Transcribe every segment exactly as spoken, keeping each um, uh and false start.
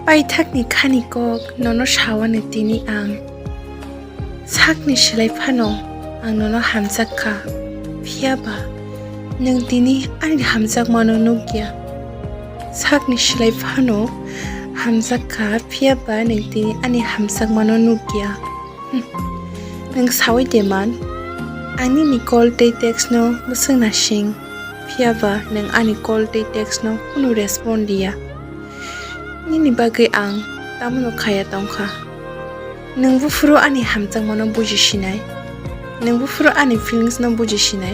Paithakni khani kok nono saoani tini ang. Sakni slai phano ang nono hamjak kha, phiya ba nwng tini ani hamjakmano nuk ya. Sakni slai phano hamjak kha, phiya ba nwng tini ani hamjakmano nuk ya. Hmm. Nwng saui de man, ang nini call tei text no mwswk nasing, phiya ba nwng ani call tei text no kunu respond ya. Nini bagwi ang tamono khaya tongkha. Nwng buphuru ani hamjakmano buji sinai. Nwng buphuru ani feelings no buji sinai.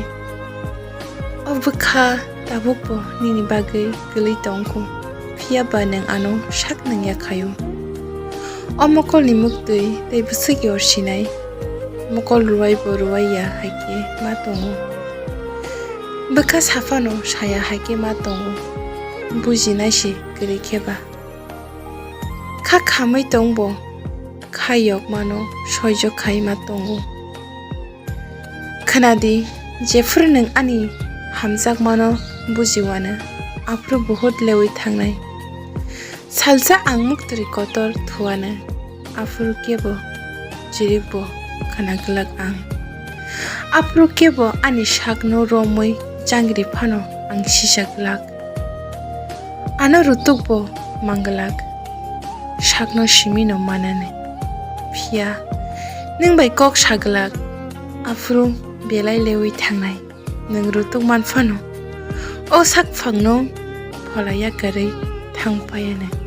O bwkha tabukbo nini bagwi kwlwi tongkhu, phiya ba nwng ano sak nangya khaio. O mokolni muktwi tei bwswk yor sinai. Mokol ruwaibo ruwaiya hai khe ma tongo. Bwkha saphano saya hai khe ma tongo. Bujinai se kwrwi khe ba. Kha khamwi tongbo, kha yokmano soijo khai ma tongo. Khwnadi, jephuru nwng ani hamjakmano bujiwano, aphuru buhut lewi thangnai. Salsa ang muktwrwi kotor thuwano, aphuru kebo chirikbo khna glak ang. Aphuru kebo ani sakno romwi changri phano ang sisa glak. Ano rutukbo manglak, sakno simino manani. Phiya nwng bai kok saglak, aphuru belai lewi thangnai, nwng rutuk man phano. O sak phangno pholaiya kwrwi thang phaiyani.